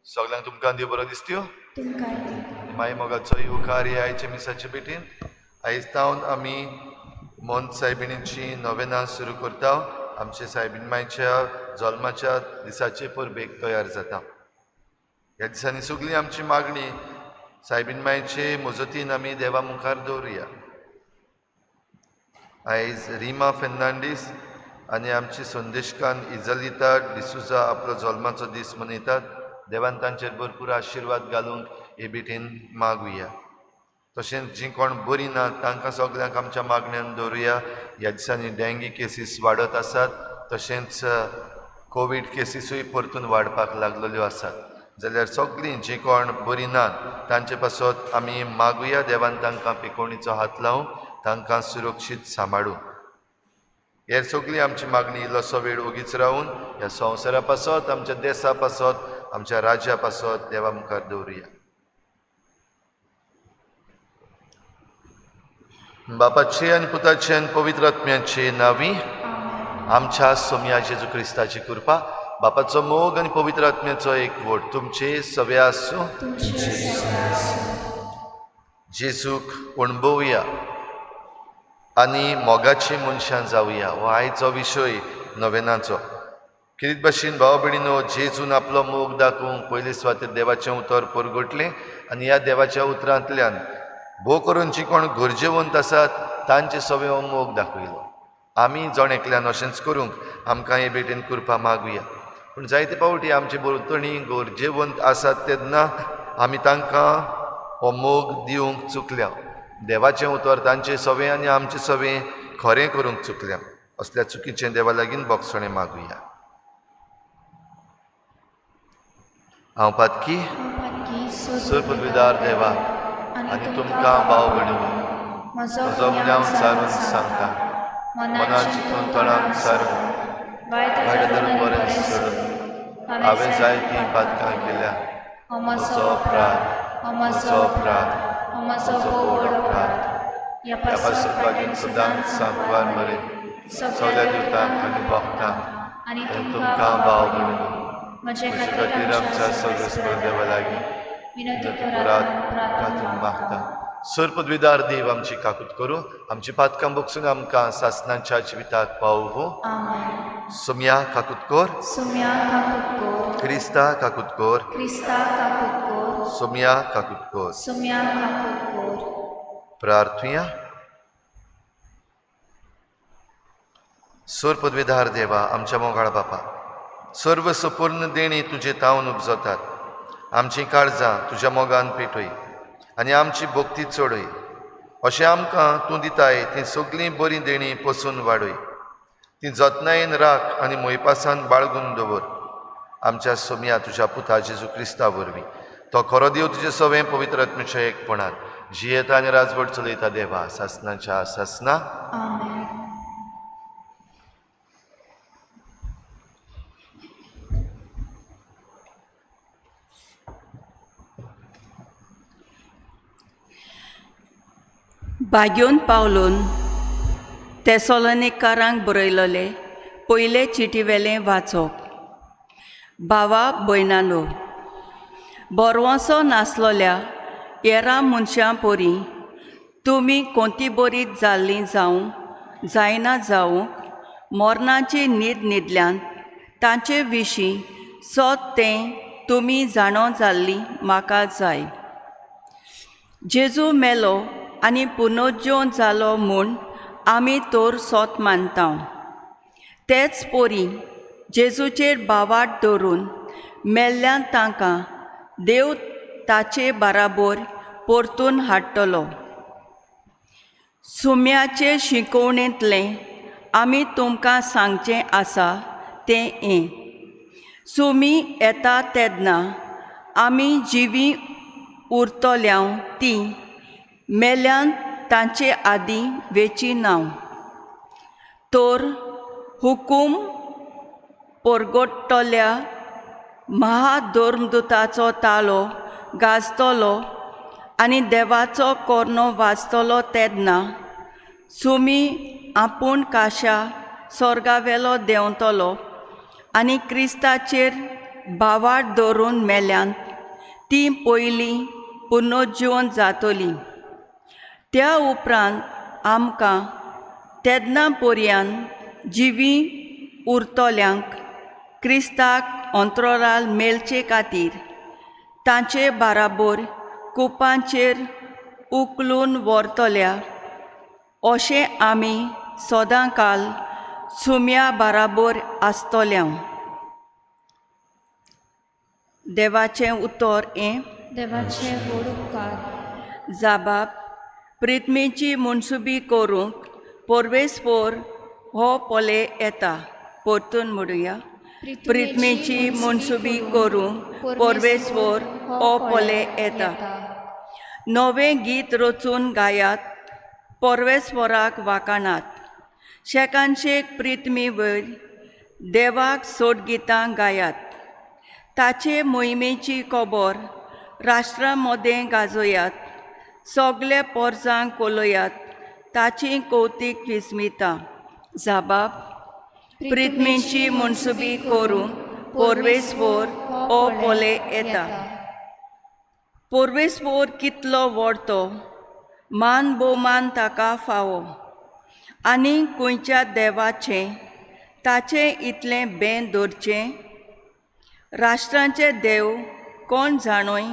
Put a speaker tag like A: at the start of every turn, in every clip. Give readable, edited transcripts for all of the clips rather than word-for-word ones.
A: सगळ्यांक तुमकां देव बरो दिसत्यो माई मोगाचो येवकार ह्या आयच्या मिसाचे भेटीन. आयज तावन आमी मोन सायबिणीची नोवेनां सुरू करता. आमचे सायबीण मायच्या जल्माच्या दिसाचे परबेक तयार जाता. ह्या दिसांनी सगळी आमची मागणी सायबीण मायचे मजतीन आमी देवा मुखार दवरुया. आयज रिमा फेर्नांडीस आनी आमची संदेशकान इजलिता डिसुजा आपलो जल्माचो दीस मनयतात. देवान तांचेर भरपूर आशिर्वाद घालूंक हे भेटेन मागुया. तशेंच जीं कोण बरीं ना तांकां सगल्यांक आमच्या मागण्यान दवरुया. ह्या दिसांनी डेंगी केसीस वाडत आसात, तशेंच कोवीड केसीसूय परतून वाडपाक लागलेल्यो आसात. जाल्यार सगळीं जीं कोण बरीं नात तांचे पासत आमी मागुया देवान तांकां पिकोवणीचो हात लावूं, तांकां सुरक्षीत सांबाळूं. हेर सगळी आमची मागणी इल्लोसो वेळ ओगीच रावून ह्या संवसारा पासत, आमच्या देसा पासत, आमच्या राज्या पासत देवा मुखार दवरुया. बापाचे आनी पुताचे आनी पवित्र आत्म्याचे नांवी आमच्या सोमया जेजू क्रिस्ताची कृपा, बापाचो मोग आनी पवित्र आत्म्याचो एकवट तुमचे सगळे आसूं. जेजूक अणभवया आनी मोगाची मनशां जावया हो आयचो विशय नोवेनाचो. कितें भाशेन भाव भयणीनो, जेजून आपलो मोग दाखोवंक पयले सुवातेर देवाचें उतर परगटलें आनी ह्या देवाच्या उतरांतल्यान भोव करून जी कोण गरजेवंत आसात तांचे सगळे हो मोग दाखयलो. आमी जण एकल्यान अशेंच करूंक आमकां हे भेटेन कृपा मागुया. पूण जायते फावटी आमचे भोंवतणी गरजेवंत आसात तेन्ना आमी तांकां हो मोग दिवंक चुकल्या. देवाचें उतर तांचे सवें आनी आमचें सवें खरें करूंक चुकल्या. असल्या चुकीचें देवा लागीं बोगसणें मागुया. हांव पातकी सरपदवीदार देवा आनी तुमकां भाव भयणीनो म्हजो गुन्यांव सारून सांगता, मनान चिंतून तोंडान सारून वायट धरून बरें सोडून हांवें जायतीं पातकां केल्या. म्हजो अपराध, म्हजो अपराध, म्हजो व्हड अपराध. ह्या पासत लागीं सदांच सांकवार मरे सगळ्या दिवतांक आनी भक्तांक आनी तुमकां भाव भयणीनो म्हजे खातीर आमच्या सगळ्या देवा लागीं विनंती करात प्रार्थना मागता. सरपदवीदार देव आमची काकूत करूं, आमची पातकां बगसून आमकां सासनाच्या जिविताक पावोवं. सोम्या काकूत कर,
B: सोम्या काकूत कर,
A: क्रिस्ता काकूत कर,
B: क्रिस्ता काकूत कर,
A: सोम्या काकूत कर.
B: सोम्या काकूत कर.
A: प्रार्थुया. सरपदवीदार देवा आमच्या मोगाळ बापा, सर्व सपूर्ण देणी तुजे तावन उपजतात. आमची काळजां तुज्या मोगान पेटय आनी आमची भक्ती चडय. अशें आमकां तूं दिताय तीं सगळीं बरीं देणीं पसून वाडय. ती जतनायेन राख आनी मोयपासान बाळगून दवर. आमच्या सोमया तुज्या पुता जेजू क्रिस्ता वरवीं तो खरो देव तुजे सवें पवित्र आत्म्याच्या एकपणान जियेता आनी राजवट चलयता देवा सासनाच्या सासना.
B: आमेन.
C: बाग्योन पावलून तेसोलोनिकारांक बरयलोले पयले चिटीवेलें वाचप. भावा भयणानो, बरवसो नासलोल्या येरा मनशां परी तुमी कोंती बरीत जाल्लीं जावं जायना जावंक मरणाची न्हीद न्हिदल्यान तांचे विशीं सोद तें तुमी जाणो जाल्लीं म्हाका जाय. जेजू मेलो आनी पुनर्जीवन जालो म्हूण आमी तर सोत मानता. तेच परी जेजूचेर भावार्थ दवरून मेल्ल्यान तांकां देव ताचे बाराबोर परतून हाडटलो. सुम्याचे शिकोवणेंतलें आमी तुमकां सांगचें आसा तें हें, सुमी येता तेन्ना आमी जिवीं उरतल्या तीं मेल्यान तांचे आदीं वेची नांव. तर हुकूम परगट्टल्या महाधर्मदुताचो तालो गाजतलो आनी देवाचो कोर्नो वाजतलो तेन्ना सुमी आपूण काशा स्वर्गावेलो देंवतलो आनी क्रिस्ताचेर भावार्थ दवरून मेल्यान तीं पयलीं पुनर्जीवन जातलीं. त्या उपरांत आमकां तेन्ना पर्यान जिवीं उरतल्यांक क्रिस्ताक अंतराळ मेळचे खातीर तांचे बाराबोर कुपांचेर उखलून व्हरतल्या अशें आमी सदां काल सुम्या बाराबोर आसतल्या. देवाचें उतर हें.
B: देवाचे व्हड उपकार.
C: जाबाब प्रितमेची मनसुबी करूंक परवेस्पोर हो पोले येता. परतून म्हणुया. प्रितमेची मनसुबी करूंक परवेस्पोर हो पोले येता. नवें गीत रचून गायात परवेस्पोराक वाकाणात. शेकानशेक प्रितमी वयर देवाक सोड गितां गायात. ताचे मोहिमेची खबर राष्ट्रा मदें गाजयात. सगळे पोरसांक कोलयात ताची कौतीक विस्मिता. जाबाब प्रितमेची मनसुबी करूंक परवेस्पोर हो पोले येता. परवेस्पोर कितलो व्हड तो, मान भोवमान ताका फावो आनी खंयच्या देवाचें ताचें इतलें बें दवरचें. राष्ट्रांचे देव कोण जाणोय,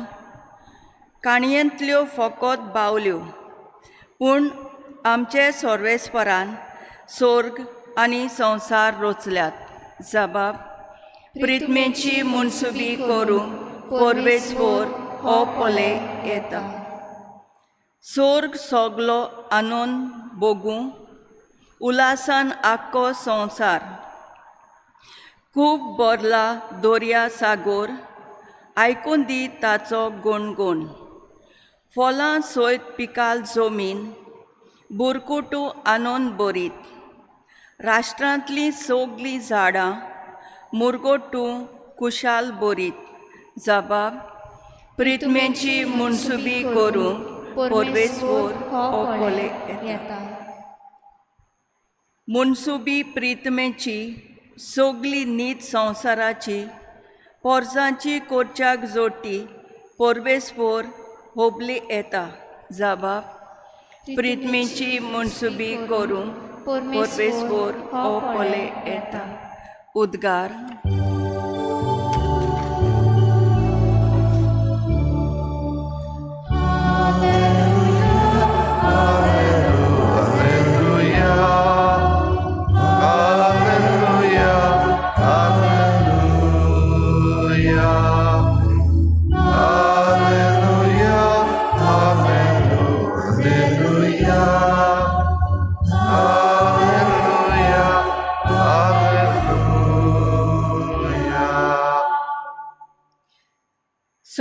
C: काणयेंतल्यो फकत बावल्यो, पूण आमचे सर्वेस्परान स्वर्ग आनी संवसार रचल्यात. जबाब प्रितमेची मनसुबी करूंक परवेस्पोर हो पोले येता. स्वर्ग सगलो आनंद भोगूं उल्हासान आख्खो संवसार. खूब भरला दर्या सागोर आयकून दी ताचो गुणगुण. फलां सयत पिकाल जमीन बुरकुटू आनंद बरीत. राष्ट्रांतलीं सगलीं झाडां मुरगोटू खुशाल बरीत. जबाब प्रितमेची मनसुबी करूंक परवेस्पोर हो पोले येता. मनसुबी प्रितमेची सगली नीत संवसाराची पोरसांची कोरच्याक जोडटी परवेस्पोर होबली येता. जबाब प्रितमेची मनसुबी करूंक परवेस्पोर हो पोले येता. उद्गार.
A: Alleluia, Alleluia,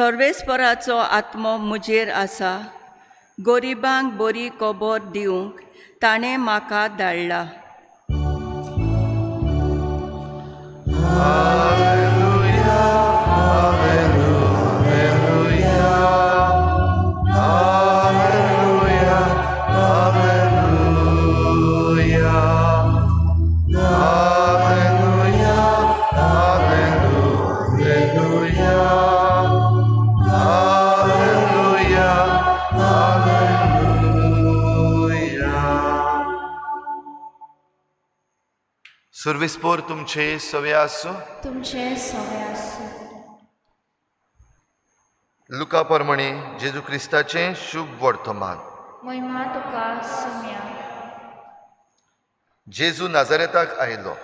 C: सर्वेस्पराचो आत्मो म्हजेर आसा, गरिबांक बरी खबर दिवंक ताणें म्हाका धाडला.
A: सुर्विस्पोर तुमचे सवे आसूं.
B: तुमचे सवे आसूं.
A: लुका प्रमाणे जेजू क्रिस्ताचें शुभ वर्तमान.
B: महिमा तुका सुम्या.
A: जेजू नाजारेताक आयलो,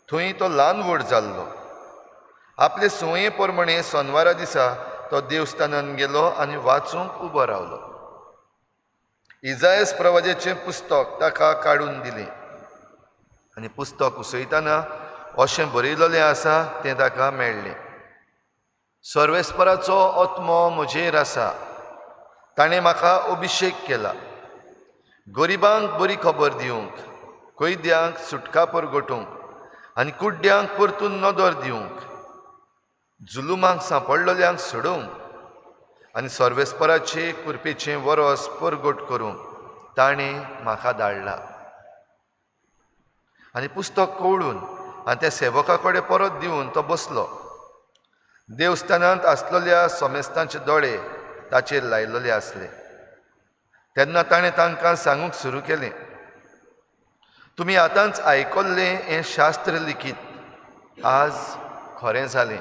A: थंय तो ल्हान व्हड जाल्लो. आपले संवये प्रमाणे सोनवारा दिसा तो देवस्थानान गेलो आनी वाचूंक उबो रावलो. इजायस प्रवाद्याचें पुस्तक ताका काडून दिलें आनी पुस्तक उसयतना अशें बरयलेलें आसा तें ताका मेळ्ळें. सर्वेस्पराचो आत्मो म्हजेर आसा, ताणें म्हाका अभिशेक केला गरिबांक बरी खबर दिवंक, कैद्यांक सुटका परगटूंक आनी कुड्ड्यांक परतून नदर दिवंक, जुलुमांक सांपडलेल्यांक सोडोवंक आनी सर्वेस्पराचे कृपेचें वरस परगट करूंक ताणें म्हाका धाडला. आनी पुस्तक कवळून आनी त्या सेवका कडेन परत दिवन तो बसलो. देवस्थानांत आसलेल्या समेस्तांचे दोळे ताचेर लायलेले आसले. तेन्ना ताणें तांकां सांगूंक सुरू केलें, तुमी आतांच आयकल्लें हें शास्त्र लिखीत आज खरें जालें.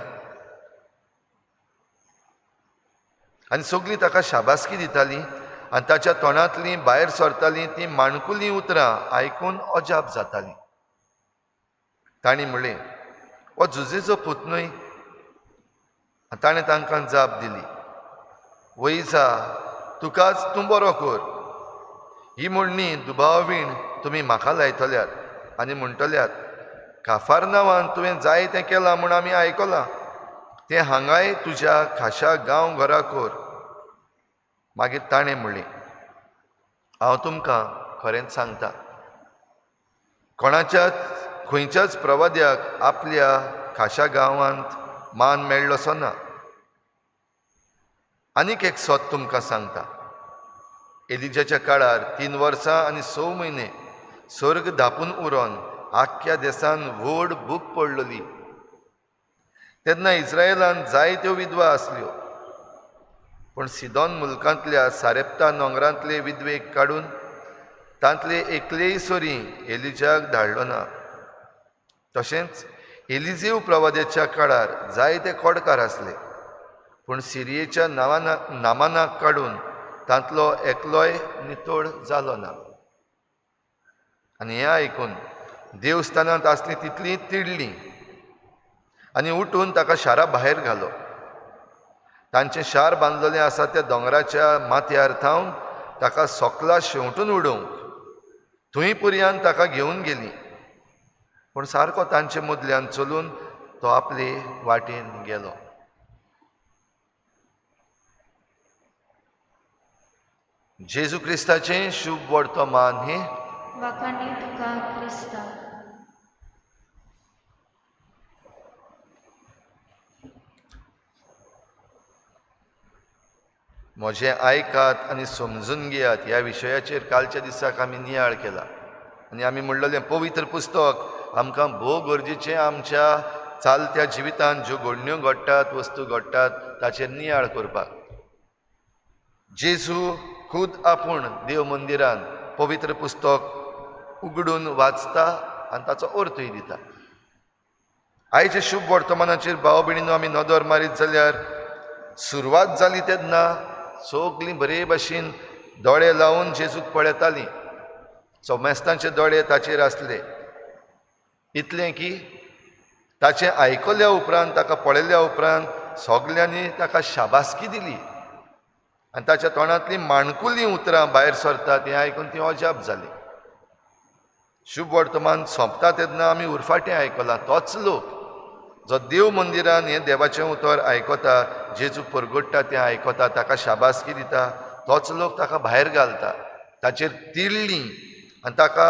A: आनी सगळीं ताका शाबासकी दितालीं आनी ताच्या तोंडांतलीं भायर सरतालीं तीं माणकुलीं उतरां आयकून अजाप जातालीं. तांणी म्हणलें, हो जुजेचो पूत न्हय? ताणें तांकां जाप दिली, वैजा तुकाच तूं बरो कर. ही म्हणणी दुबावीण तुमी म्हाका लायतल्यात आनी म्हणटल्यात, काफार नांवान तुवें जाय तें केलां म्हूण आमी आयकलां, तें हांगाय तुज्या खाशा गांव घरा कर. मागीर ताणें म्हणलें, हांव तुमकां खरेंच सांगता, कोणाच्याच खंयच्याच प्रवाद्याक आपल्या खाशा गांवांत मान मेळ्ळोसो ना. आनीक एक सत तुमकां सांगता, एलिजाच्या काळार 3 वर्सां आनी 6 म्हयने सर्ग धापून उरोन आख्ख्या देसान व्हड भूक पडलेली. तेन्ना इस्रायलान जायत्यो विधवा आसल्यो, पूण सिदोन मुलकांतल्या सारेप्ता नोंगरांतले विधवेक काडून तांतले एकलेय सरी एलिजाक धाडलो ना. तशेंच एलिजेव प्रवाद्याच्या काळार जायते कोडकार आसले, पूण सिरियेच्या नामानाक काडून तांतलो एकलोय नितळ जालो ना. आनी हें आयकून देवस्थानांत आसली तितली तिडली आनी उठून ताका शारा भायर घालो. तांचें शार बांदलेलें आसा त्या दोंगराच्या माथ्यार थावन ताका सोकला शेंवटून उडोवंक थंय पर्यान ताका घेवन गेली, पूण सारको तांचे मदल्यान चलून तो आपले वाटेन गेलो. जेजू क्रिस्ताचें शुभ वर्तमान हें.
B: वाखाणी तुका क्रिस्ता.
A: म्हजें आयकात आनी समजून घेयात ह्या विशयाचेर कालच्या दिसाक आमी नियाळ केला आनी आमी म्हणलेलें पवित्र पुस्तक आमकां भोव गरजेचें आमच्या चालत्या जिवितांत ज्यो घडण्यो घडटात, वस्तू घडटात ताचेर नियाळ करपाक. जेजू खूद आपूण देव मंदिरान पवित्र पुस्तक उगडून वाचता आनी ताचो अर्थूय दिता. आयच्या शुभ वर्तमानाचेर भाव भयणीनो आमी नदर मारीत जाल्यार सुरवात जाली तेन्ना सगळीं बरे भाशेन दोळे लावन जेजूक पळयतालीं. समेस्तांचे दोळे ताचेर आसले, इतलें की ताचें आयकल्या उपरांत, ताका पळयल्या उपरांत सगल्यांनी ताका शाबासकी दिली आनी ताच्या तोंडांतलीं माणकुलीं उतरां भायर सरतात हें आयकून ती अजाप जाली. शुभ वर्तमान सोंपता तेन्ना आमी उरफाटें आयकलां, तोच लोक जो देव मंदिरान हें देवाचें उतर आयकता, जेजू परगट्टा तें आयकता, ताका शाबासकी दिता, तोच लोक ताका भायर घालता, ताचेर तिडली आनी ताका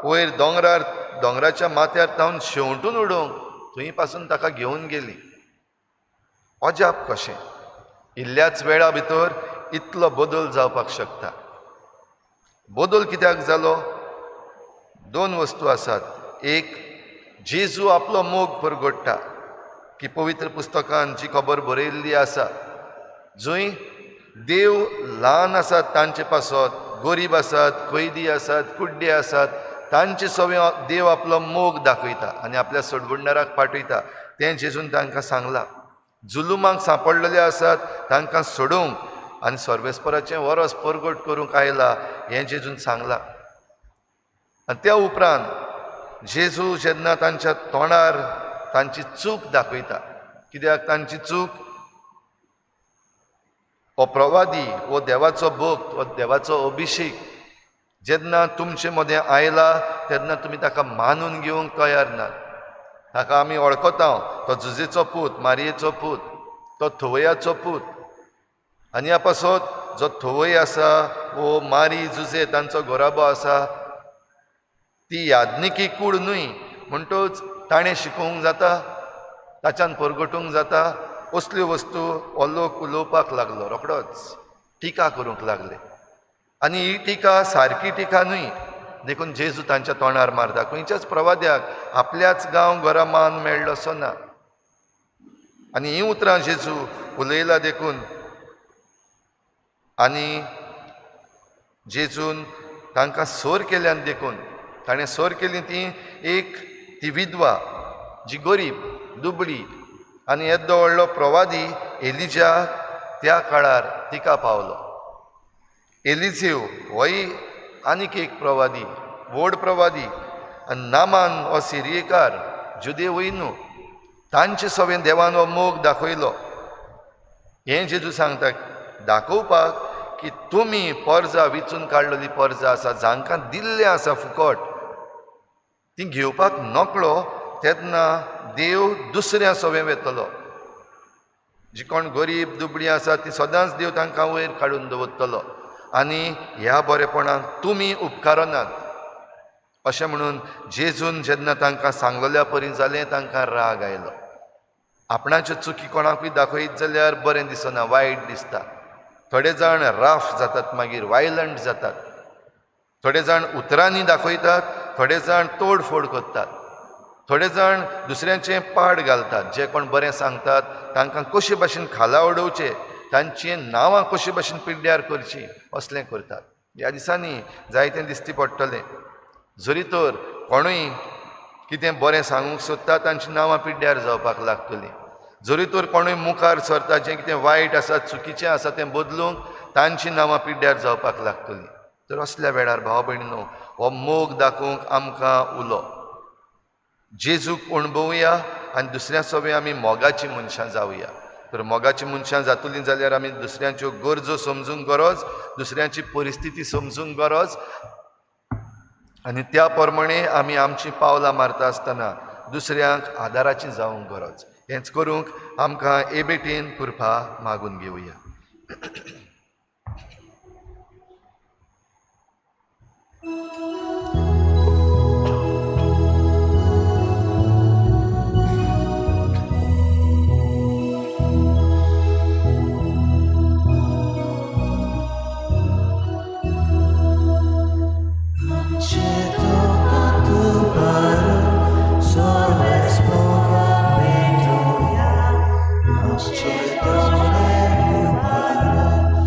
A: वयर दोंगरार, दोंगराच्या माथ्यार तावन शेंवटून उडोवंक थंय पासून ताका घेवन गेली. अजाप कशें इल्ल्याच वेळा भितर इतलो बदल जावपाक शकता. बदल कित्याक जालो? दोन वस्तू आसात. एक, जेजू आपलो मोग परगट्टा की पवित्र पुस्तकान जी खबर बरयल्ली आसा, जंय देव ल्हान आसात तांचे पासत, गरीब आसात, कैदी आसात, कुड्डे आसात, तांचे सवे देव आपलो मोग दाखयता आनी आपल्या सोडगुंडाराक पाठयता. तें जेजून तांकां सांगलां. जुलुमाक सांपडलेले आसात तांकां सोडोवंक आनी सर्वेस्पराचें वरस परगट करूंक आयला हें जेजून सांगलां. आनी त्या उपरांत जेजू जेन्ना तांच्या तोंडार तांची चूक दाखयता, कित्याक तांची चूक, हो प्रवादी, हो देवाचो भक्त, हो देवाचो अभिशेक जेन्ना तुमचे मदें आयला तेन्ना तुमी ताका मानून घेवंक तयार नात. ताका आमी वळखता, तो जुजेचो पूत, मारयेचो पूत, तो थवयाचो पूत. आनी ह्या पासत जो थवय आसा वो मारी जुजे तांचो घराबो आसा, ती याज्ञिकी कूड न्हय, म्हणटच ताणें शिकोवंक जाता, ताच्यान परगटूंक जाता, असल्यो वस्तू हो लोक उलोवपाक लागलो, रोखडोच टिका करूंक लागले. आनी ही टिका सारकी टिका न्हय, देखून जेजू तांच्या तोंडार मारता. खंयच्याच प्रवाद्याक आपल्याच गांव घरा मान मेळ्ळो असो ना. आनी हीं उतरां जेजू उलयला देखून आनी जेजून तांकां सोर केल्यान देखून ताणें सोर केली ती एक ती विधवा जी गरीब दुबळी आनी येदो व्हडलो प्रवादी एलिजा त्या काळार तिका पावलो. एलिजेव होय आनीक एक प्रवादी, व्हड प्रवादी, आनी नामान हो सिरियेकार जुदेवूय न्हू, तांचे सवें देवान हो मोग दाखयलो. हें जेजू सांगता दाखोवपाक की तुमी पर्जा विचून काडलेली पर्जा आसा, जांकां दिल्लें आसा फुकट, ती घेवपाक नकळो तेन्ना देव दुसऱ्या सवें वेतलो. जी कोण गरीब दुबळी आसा ती सदांच देव तांकां वयर काडून दवरतलो आनी ह्या बरेपणाक तुमी उपकारनात अशें म्हणून जेजून जेन्ना तांकां सांगलेल्या परी जालें तांकां राग आयलो. आपणाच्यो चुकी कोणाकूय दाखयत जाल्यार बरें दिसना, वायट दिसता. थोडे जाण राफ जातात, मागीर वायलंट जातात, थोडे जाण उतरांनी दाखयतात, थोडे जाण तोडफोड करतात, थोडे जाण दुसऱ्यांचें पाड घालतात. जे कोण बरें सांगतात तांकां कशे भाशेन खाला उडोवचें, तांचीं नांवां कशे भाशेन पिड्ड्यार करचीं असलें करतात. ह्या दिसांनी जायतें दिश्टी पडटलें. जरी तर कोणूय कितें बरें सांगूंक सोदता तांचीं नांवां पिड्ड्यार जावपाक लागतलीं. जरी तर कोणूय मुखार सरता जें कितें वायट आसा, चुकीचें आसा तें बदलूंक तांचीं नांवां पिड्ड्यार जावपाक लागतलीं. तर असल्या वेळार भाव भयणीनो हो मोग दाखोवंक आमकां उलो. जेजूक अणभवया आनी दुसऱ्या सवें आमी मोगाचीं मनशां जावया. तर मोगाचीं मनशां जातलीं जाल्यार आमी दुसऱ्यांच्यो गरजो समजूंक गरज, दुसऱ्यांची परिस्थिती समजूंक गरज आनी त्या प्रमाणे आमी आमचीं पावलां मारता आसतना दुसऱ्यांक आदाराचीं जावंक गरज. हेंच करूंक आमकां एबेटीन कृपा मागून घेवया.
D: C'è dolore umano.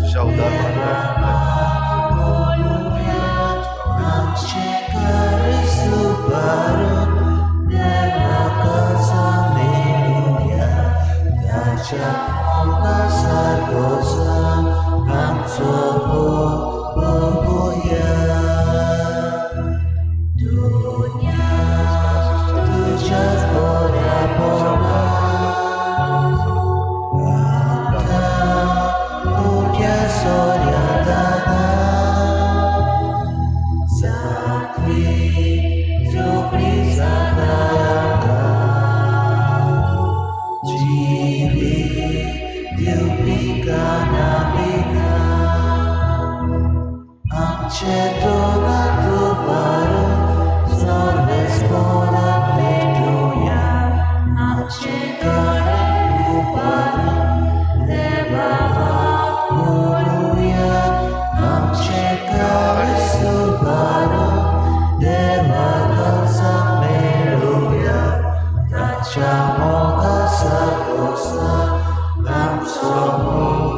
D: आमचे तोंडात उबारून सर्वेस्पोराक भेटुया. आमचे गळे उबारून देवाक बोलुया. आमचे काळीज उबारून देवाक मेळुया. ताच्या मोगा सागोस्तान आमचो मोग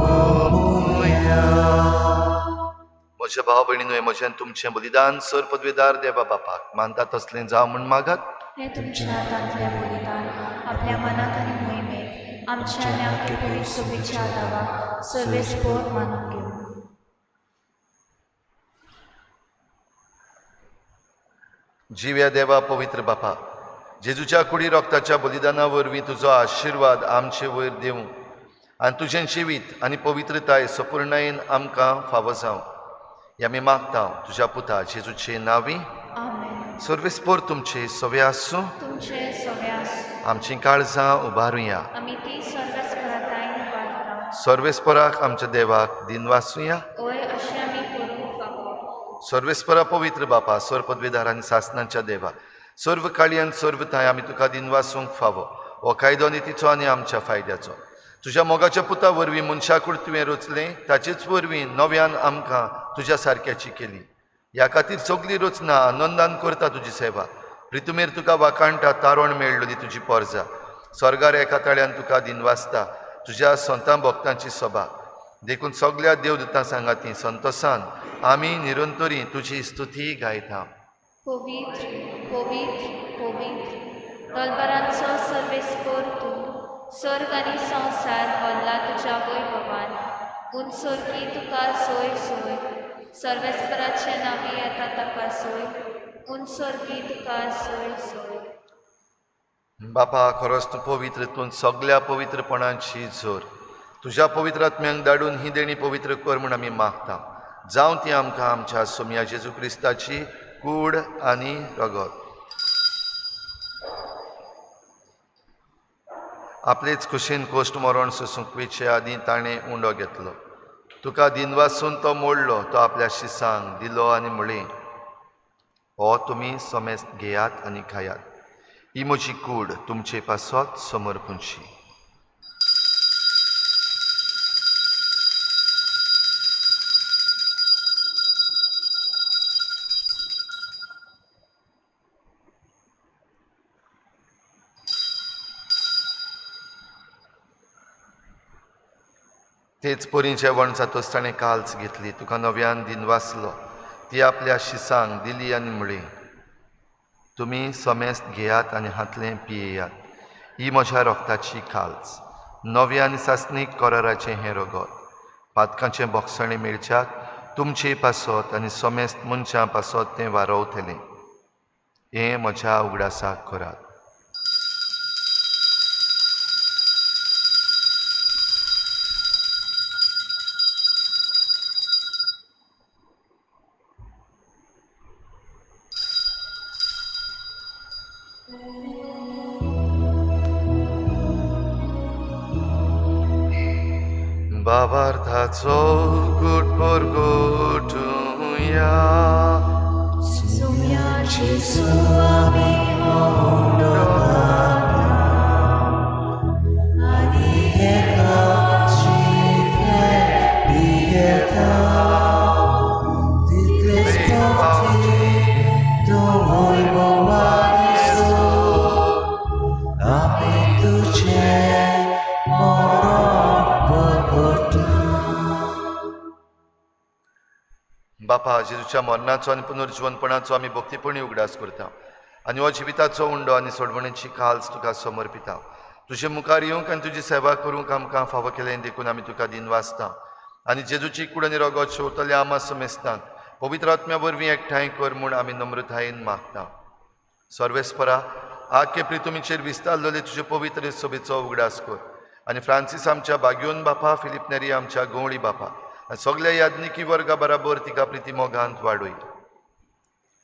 D: ओंपुया.
A: म्हज्या भाव भयणीनो, हें म्हजें आनी तुमचें बलिदान सर पदवेदार देवा बापाक मानता तसलें जावं म्हूण मागात.
B: हें तुमच्या हातांतलें बलिदान आपल्या मनाक आनी मोहिमेक आमच्या आनी आमच्या पवित्र सभेच्या दावाक सर्वेस्पोर मानून घेवं.
A: जिव्या देवा पवित्र बापा, जेजूच्या कुडी रोगताच्या बलिदाना वरवीं तुजो आशिर्वाद आमचे वयर दिवं आनी तुजें जिवीत आनी पवित्रताय सपूर्णायेन आमकां फावो जावं, हें आमी मागता तुज्या पुता जेजूचे नांवी.
B: आमेन.
A: सर्वेस्पोर तुमचे सवे आसूं.
B: तुमचे सवे आसूं.
A: आमचीं काळजां उबारुया.
B: आमी ती सर्वेस्परातायन उबारता.
A: सर्वेस्पराक आमच्या देवाक दिनवासुया.
B: ओय, अशें आमी करूंक फावो.
A: सर्वेस्परा पवित्र बापा, सर्व पदवेदार आनी सासनाच्या देवा, सर्व काळी आनी सर्व थांय आमी तुका दिनवासूंक फावो. हो कायदो नितीचो आनी आमच्या फायद्याचो. तुज्या मोगाच्या पुता वरवीं मनशाकूड तुवें रचलें, ताचेच वरवीं नव्यान आमकां तुज्या सारक्याची केली. ह्या खातीर सगली रचना आनंदान करता तुजी सेवा. प्रितुमेर तुका वाखाणटा तारण मेळ्ळली तुजी पोरजा. स्वर्गार एका ताळ्यान तुका दिनवासता तुज्या संतां भक्तांची सभा. देखून सगल्या देवदूतां सांगाती संतोसान आमी निरंतरी तुजी स्तुती गायता.
B: पवित्र पवित्र पवित्र दलबरांचो सर्वेस्पोर तूं, स्वर्ग आनी संवसार भरला तुज्या वैभवान. उंचोरकी तुका सोय सोय, सर्वेस्पराचे नांवी येता ताका सोय, उंचोरकी तुका सोय सोय.
A: बापा, खरोच तूं पवित्र, तूं सगल्या पवित्रपणाची जोर. तुज्या पवित्र आत्म्यांक धाडून ही देणी पवित्र कर म्हूण आमी मागता. जावं ती आमकां आमच्या सोमया जेजू क्रिस्ताची कूड आनी रगत. आपलेच खुशीन कोश्ट मरण सोसूंक वेचे आदीं ताणें उंडो घेतलो. तुका दिनवासून तो मोडलो, तो आपल्या शिसांक दिलो आनी म्हळें, हो तुमी समेस्त घेयात आनी खायात. ही म्हजी कूड तुमचे पासत समर्पूंची. तेच परी जेवण जातच ताणें काल्स घेतली, तुका नव्यान दिनवासलो, ती आपल्या शिसांक दिली आनी म्हळी, तुमी समेस्त घेयात आनी हातलें पियेयात. ही म्हज्या रोगताची काल्स, नव्या आनी सासणीक कराराचें हें रगत. पातकांचें बोगसणें मेळच्याक तुमचे पासत आनी समेस्त मनशां पासत तें वारवतलें. हें म्हज्या उगडासाक करात. बाबार्थाचो गुट परगटुया.
D: सुम्या जेजू आमी उंडो घातला आनी हेका जितले पियेता तितलेच फावटी तूं वैभवान दिसूं आमी तुजें मरण परगटा.
A: बापा, जेजूच्या मरणाचो आनी पुनर्जिवनपणाचो आमी भक्तीपणी उगडास करता आनी हो जिविताचो उंडो आनी सोडवणेची काल्स तुका समर्पिता. तुजे मुखार येवंक आनी तुजी सेवा करूंक आमकां फावो केलें देखून आमी तुका दिनवासता. आनी जेजूची कूड आनी रगत शेवतल्या आमा समेस्तांक पवित्र आत्म्या वरवीं एकठांय कर म्हूण आमी नम्रतायेन मागता. सर्वेस्परा, आख्खे प्रितुमीचेर विस्तारलेले तुजे पवित्र सभेचो उगडास कर आनी फ्रांसीस आमच्या बाग्योन बापा, फिलीप नेरी आमच्या गवळी बापा आनी सगल्या याज्ञिकी वर्गा बराबर तिका प्रिती मोगांत वाडय.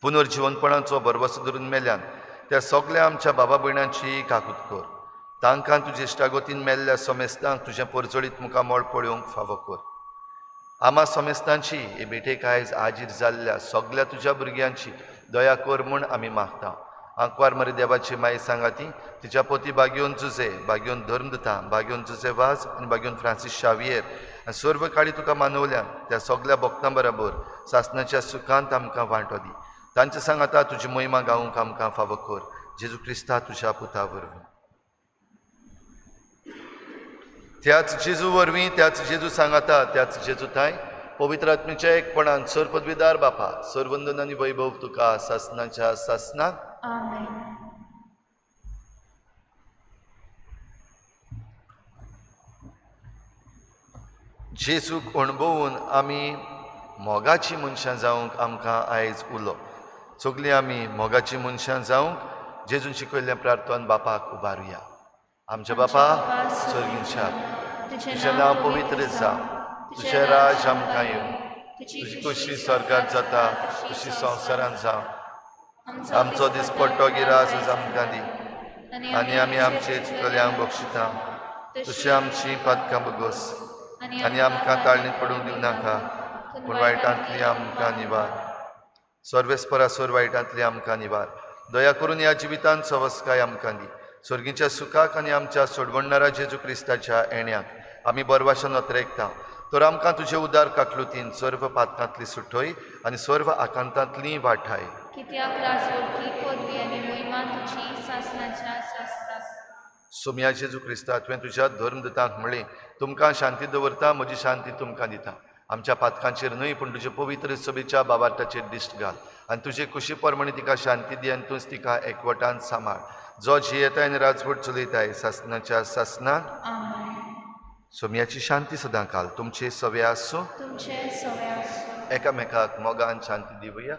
A: पुनर्जिवनपणाचो भरवसो धरून मेल्यान त्या सगल्या आमच्या बाबा भयणांची काकूत कर. तांकां तुजे इश्टागतीन मेल्ल्या समेस्तांक तुजें परजळीत मुखामळ पळोवंक फावो कर. आमा समेस्तांची हे भेटेक आयज आजीर जाल्ल्या सगल्या तुज्या भुरग्यांची दया कर म्हूण आमी मागता. आंकवार मरे देवाची माई सांगाती, तिच्या पोती बागयोन जुजे, बागयोन धर्मदता, बागयोन जुजे वाज आनी बागयोन फ्रांसीस शावियेर आनी सर्व काळी तुका मानवल्यान त्या सगल्या भक्तां बराबर सासणाच्या सुखांत आमकां वांटो दी. तांचे सांगाता तुजी महिमा गावंक आमकां फावो कर, जेजू क्रिस्ता तुज्या पुता वरवीं. त्याच जेजू वरवीं, त्याच जेजू सांगाता, त्याच जेजू थांय पवित्र आत्मेच्या एकपणान सर्वपदवीदार बापा, सर्वंदन आनी वैभव तुका सासणाच्या सासणाक.
B: आमेन.
A: जेजूक अणभवून आमी मोगाची मनशां जावंक आमकां आयज उलो. सगळीं आमी मोगाची मनशां जावंक जेजून शिकयल्ल्या प्रार्थन बापाक उबारुया. आमच्या बापा स्वर्गींच्या, तुजें नांव पवित्र जावं, तुजें राज आमकां येवं, तुजी खोशी स्वर्गात जाता तशी संवसारांत जावं. आमचो दिसपट्टो गिरास आमकां दी आनी आमी आमचे चुकल्यांक बक्षिता तशी आमची पातकां बगोस आनी आमकां ताळणीत पडूंक दिवं नाका, पूण वायटांतली आमकां निवार. सर्वेस्परा सोर वायटांतली आमकां निवार. दया करून ह्या जिवितांत सवस्काय आमकां दी. स्वर्गीच्या सुखाक आनी आमच्या सोडवणणारा जेजू क्रिस्ताच्या येण्याक आमी बरवाशन अत्रेकता. तर आमकां तुजे उदार काकलुतीन सर्व पातकांतली सुटय आनी सर्व आकांतांतली वाठाय.
B: कित्याक राजवटी पदवी आनी महिमा तुजी सासणाच्या सासणाक.
A: सोम्या जेजू क्रिस्ता, तुवें तुज्या धर्मदूतांक म्हळें, तुमकां शांती दवरता, म्हजी शांती तुमकां दिता. आमच्या पातकांचेर न्हय पूण तुजे पवित्र सभेच्या बाबार्थाचेर दिश्ट घाल आनी तुजे कुशी प्रमाणे तिका शांती दी आनी तूंच तिका एकवटान सांबाळ, जो जियेताय आनी राजवट चलयताय सासणाच्या सासणाक.
B: आमेन.
A: सोम्याची शांती सदां काल तुमचे सवे आसूं.
B: तुमचे सवे आसूं.
A: एकामेकाक मोगान शांती दिवया.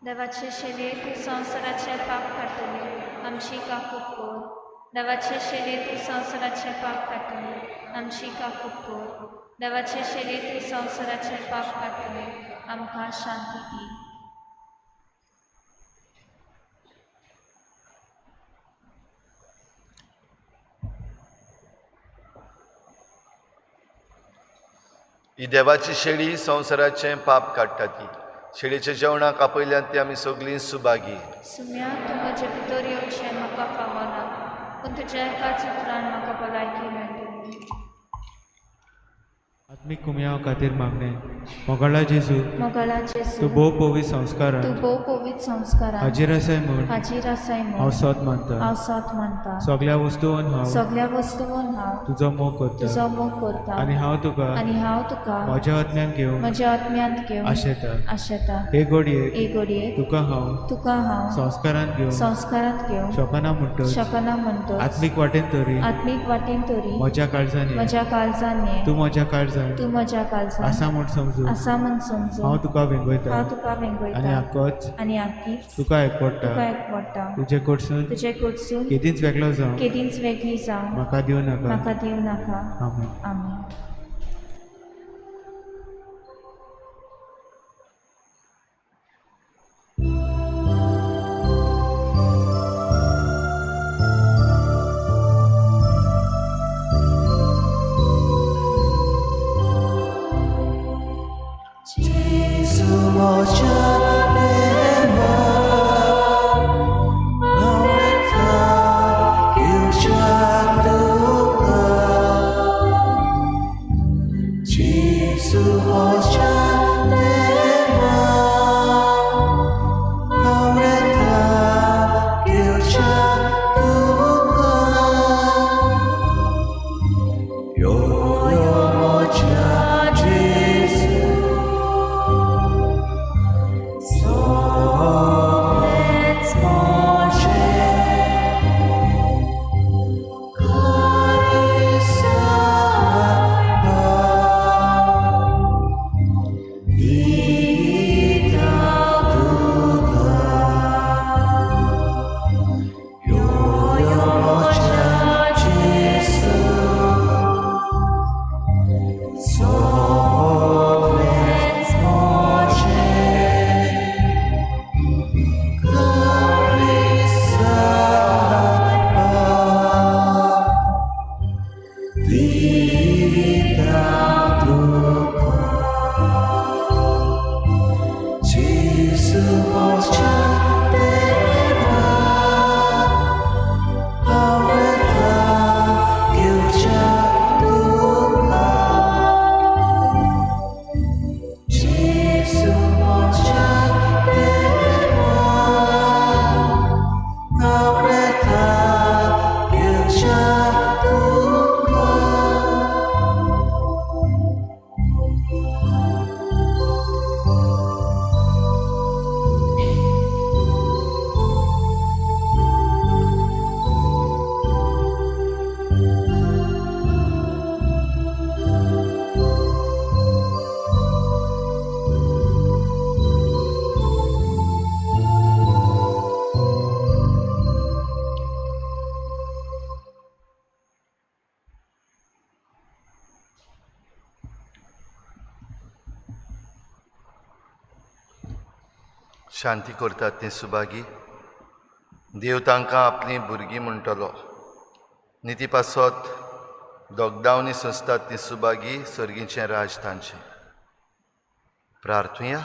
B: देवाचे शेले तूं संवसाराचें पाप काडटली, आमची काकूट कर. देवाचे शेले तूं संवसाराचें पाप काडटली, आमची काकूट कर. देवाचे शेले तूं संवसाराचें पाप काडटली, आमकां शांती दी.
A: ही देवाची शेळी संवसाराचें पाप काडटा. ती शेळीच्या जेवणाक आपयल्यान ती आमी सगळीं सुभागी.
B: सुम्या, तूं म्हजे भितर येवचें म्हाका फावना, पूण तुज्या एकाच उतरान म्हाका भलायकी मेळटली.
E: आत्मीक कुमयाव खातीर मागणें. मोगाळा जेजू,
B: मोगाळा जेजू,
E: तूं भोव पवित्र संस्कारान,
B: तूं भोव पवित्र संस्कारान
E: हाजीर आसाय म्हूण,
B: हाजीर आसाय म्हूण
E: हांव सत मानता.
B: हांव सत मानता.
E: सगल्या वस्तून हांव,
B: सगल्या वस्तून हांव
E: तुजो मोग करता,
B: तुजो मोग करता
E: आनी हांव तुका,
B: आनी हांव तुका
E: म्हज्या आत्म्यान घेवन,
B: म्हज्या आत्म्यांत घेवन
E: आशेता.
B: आशेता.
E: हे घडयेक,
B: हे घडयेक
E: तुका हांव,
B: तुका हांव
E: संस्कारांत घेवन,
B: संस्कारांत घेवन
E: शकना म्हणटच,
B: शकना म्हणटच,
E: आत्मीक वाटेन तरी,
B: आत्मीक वाटेन तरी
E: म्हज्या काळजान ये.
B: म्हज्या काळजान ये.
E: तूं म्हज्या काळजान,
B: तूं म्हज्या काळजान
E: आसा म्हूण समजून,
B: आसा म्हूण समजून
E: हांव तुका वेंगयता,
B: हांव तुका वेंगयता
E: आनी आकोच
B: आनी आकीच
E: तुका एकवडटा,
B: तुका एकवडटा.
E: तुजे कडसून,
B: तुजे कडसून
E: केदींच वेगळो जावं
B: केदींच वेगळी जावं
E: म्हाका दिवं नाका.
B: म्हाका दिवं नाका.
E: आमेन.
B: आमेन.
D: दिता तुका जेजू म्हज्या देवा हांव येता घेवच्या तुका जेजू म्हज्या देवा हांव येता घेवच्या तुका.
A: शांती करतात ते सुभागी, देव तांकां आपलीं भुरगीं म्हणटलो. निती पासत दोगदावनी सोंसतात ती सुभागी, सर्गीचें राज तांचें. प्रार्थुया.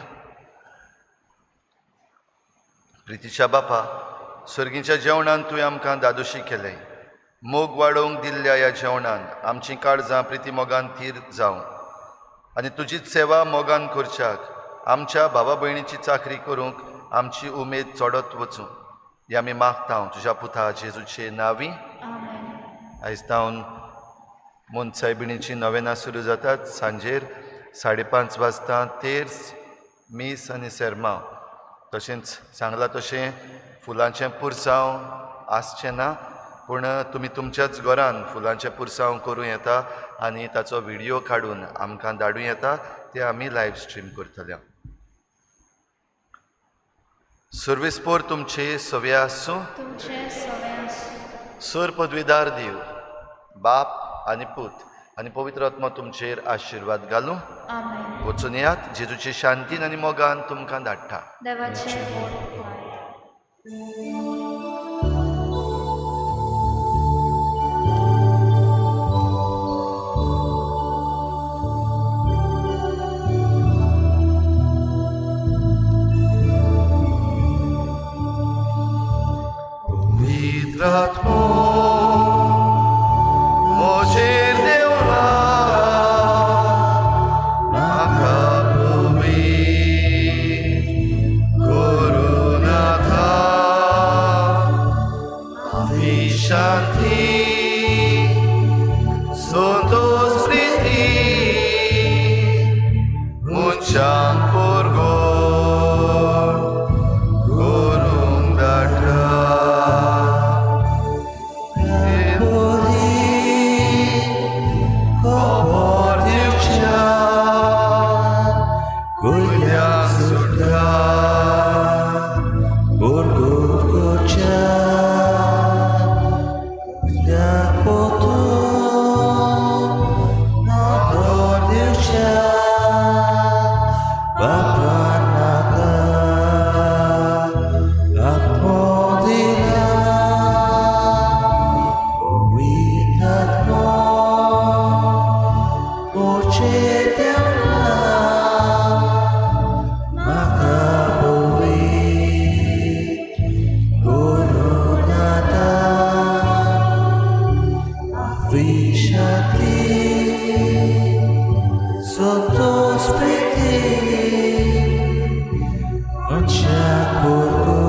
A: प्रितीच्या बापा, सर्गीच्या जेवणान तुवें आमकां दादोशी केलें. मोग वाडोवंक दिल्ल्या ह्या जेवणान आमचीं काळजां प्रिती मोगान थीर जावं आनी तुजीच सेवा मोगान करच्याक आमच्या भावा भयणीची चाकरी करूंक आमची उमेद चडत वचूं. ही आमी मागता तुज्या पुता जेजूचे नांवी.
B: आमेन.
A: आयज तावन मोनसायबिणीची नवेनां सुरू जातात. सांजेर 5:30 वाजता तेर्स, मीस आनी सेर्मांव. तशेंच सांगलां तशें फुलांचें पुरसांव आसचें ना, पूण तुमी तुमच्याच घरान फुलांचें पुरसांव करूं येता आनी ताचो व्हिडियो काडून आमकां धाडूं येता. ते आमी लायव्ह स्ट्रीम करतले. सर्वेस्पोर तुमचे सवे आसूं.
B: तुमचे सवे आसूं.
A: सर पदवीदार देव बाप आनी पूत आनी पवित्र आत्मा तुमचेर आशिर्वाद घालूं.
B: आमेन.
A: वचून येयात. जेजूचे शांतीन आनी मोगान तुमकां धाडटा.
B: देवाचे व्हड उपकार.
A: पवित्र आत्मो म्हजेर देवला, म्हाका पवित्र करूं नाका. शांती संतोष प्रिती मनशांक परगट करूंक धाडटा. खबर दिवच्या
D: भुरग्यांक सुटका भुरगूट करच्या भुरग्यांक पोतून नदर दिवच्या बापान म्हाका आत्मो दिला. पवित्र आत्मो म्हजेर देंवला, म्हाका पवित्र करूं नाका. शांती संतोष प्रिती मनशाक परगट